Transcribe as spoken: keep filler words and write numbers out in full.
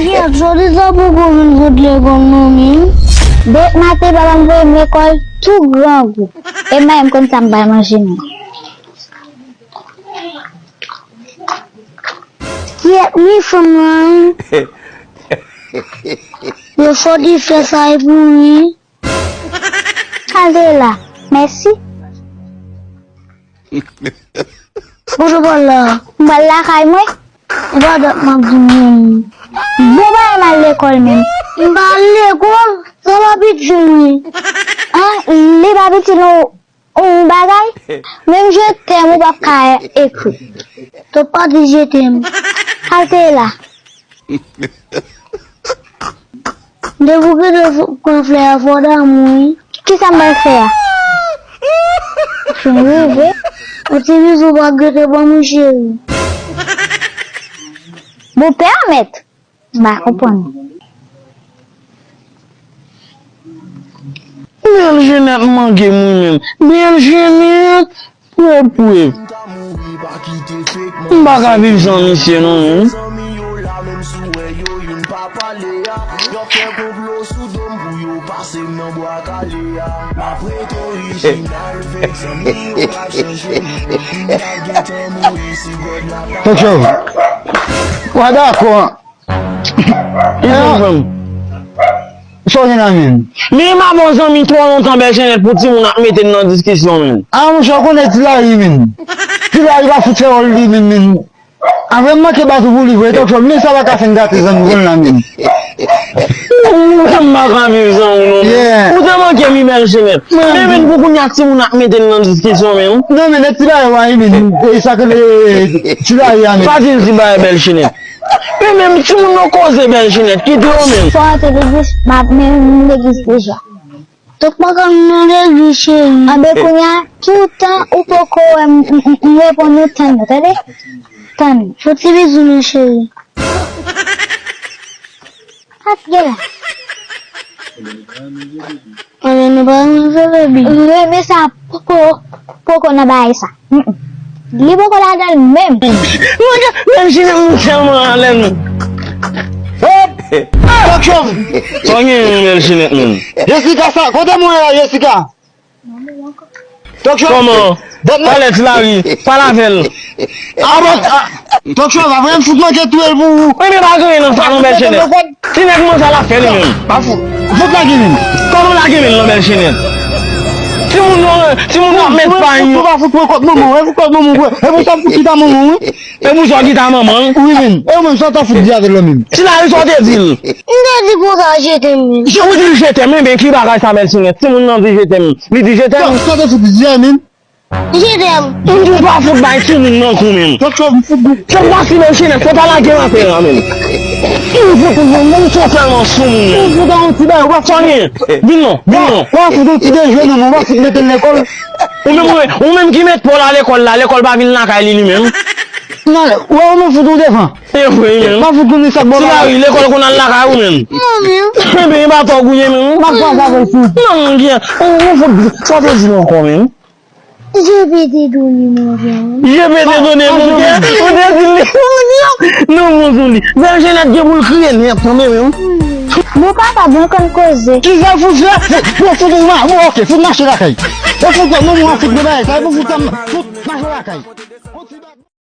Yè, jodi sa poko vin fout lekòl non, men. Dèyè maten, papa m voye m lekòl tou grangou. E m pa menm konn sa m bay manje, non. Yè, men fanm lan, wi. Yo fò di fè sa e pou wi. Al de la. Mèsi. Kote w pral la? M pral lakay mwen. E pa dat m ap di w menm. Bon bagay m al lekòl menm. M pa al lekòl? Sa pa piti vre. An, li pa piti non. Yon bagay, menm je t'aime ou p ap ka ekri. Tonton pa di je t'aime. Al te la. Depi w gentan pran flè a, fò w damou wi. Kisa m pral fè a? Fin rive. Yon ti bizou pa gentan ban mwen cheri. Bon, pèmèt. M pa konprann. Bèl Jenèt manke m wi menm. Bèl Jenèt. Pwèp, pwèp. M pa ka viv san misye non menm. Tonton, w a dakò. Sa w gen nan men? Men m a bon zanmi twò lontan, Bèl Jenèt, pou timoun ap mete n nan diskisyon, men. A, monchè, w konnen Ti Lari, men. Ti Lari pa fout fè wòl li, men, men. Apre m manke bat ou pou li vre, Tonton, men sa pa ka fè n gate zanmi w la, men. Ou te manke m viv zanmi w non, men. Ou te manke m wi, Bèl Jenèt. Men, men, pou kounye a, timoun ap mete n nan diskisyon, men. Non, men, nèg Ti Lari, wi, men. E sa ke le Ti Lari a, men. Pa di n ti bagay, Bèl Jenèt. Men menm timoun yo koze, Bèl Jenèt, kite yo menm. Fò antre legliz, m ap menm legliz deja. Tonton pa ka nan legliz, cheri. Anben kounye a, toutan ou poko wè m, m, m, m reponn ou, tann ou, tande? Tann. Fò ti bizou non, cheri. Sa t gen la? Anben nou pa renmen fè bèbi. M renmen sa poko, poko nan bagay sa. Mm, mm. Li poko ladan l menm. Mwen, men Jenèt, m tèlman alèz. Hop! Tonton! Sa w gen, men Jenèt, men? Jessica, sa, kote mwen la, Jessica? Tonton! Kòman? Talè Ti Lari, pale avè l. Tonton, pa vrè m fout manke touye l pou ou. Mwen, men pa gen nan sa non, Bèl Jenèt. Ti nèg manzè la fè li menm. Pa fout. Fout lage men. Kòman lage men nan, Bèl Jenèt? Timoun yo, timoun yo ap met pay yo. Ou pa fout pran kòt manman w, e pou kòt manman w, e pou sa fout kita manman w, wi. E pou sa kita manman w. Wi, men. E ou menm, sa w ta fout di avè l la menm? Ti Lari, sa w te di l? M te di konsa, je t'aime, men. Je, ou di l je t'aime, men ki bagay sa, Bèl Jenèt? Timoun nan di je t'aime. Li di je t'aime. Sa w te fout di a, men? Je t'aime. Ou pa fout bay timoun nan kou menm. Tonton, m fout gou. Tonton, pa si Bèl Jenèt, fò ta lage m atè a menm. Ou fout, ou fout, ou fout tèlman sou moun menm. Ou fout yon ti bagay, ou pa fout. Vin non, vin non. Ou pa fout yon ti dejwe non, ou pa fout mete l lekòl. Ou menm, ou, ou menm ki met pa w la lekòl la, lekòl pa vin lakay li, li menm. Non, ou, ou menm fout ou devan. E vre, menm. Pa fout konnen sa k bò. Ti Lari, lekòl konn al lakay ou menm. Non, menm. Enben, e pa tòg ou ye menm. M ap pran sa pou fout. Non, ou, ou fout, sa w te di l ankò menm? Je vais te donner mon cœur. Je vais te donner mon cœur. Ou te di li. Non, mon zoli. Bèl Jenèt gen pou l kriye nèt, tande menm. Bon papa, bon konn koze. Kisa fout fè? Bon, fout ou ma-, bon, ok, fout mache lakay. Bon, fout, non, mwen fout de bagay. Sa, bon, fout, fout mache lakay.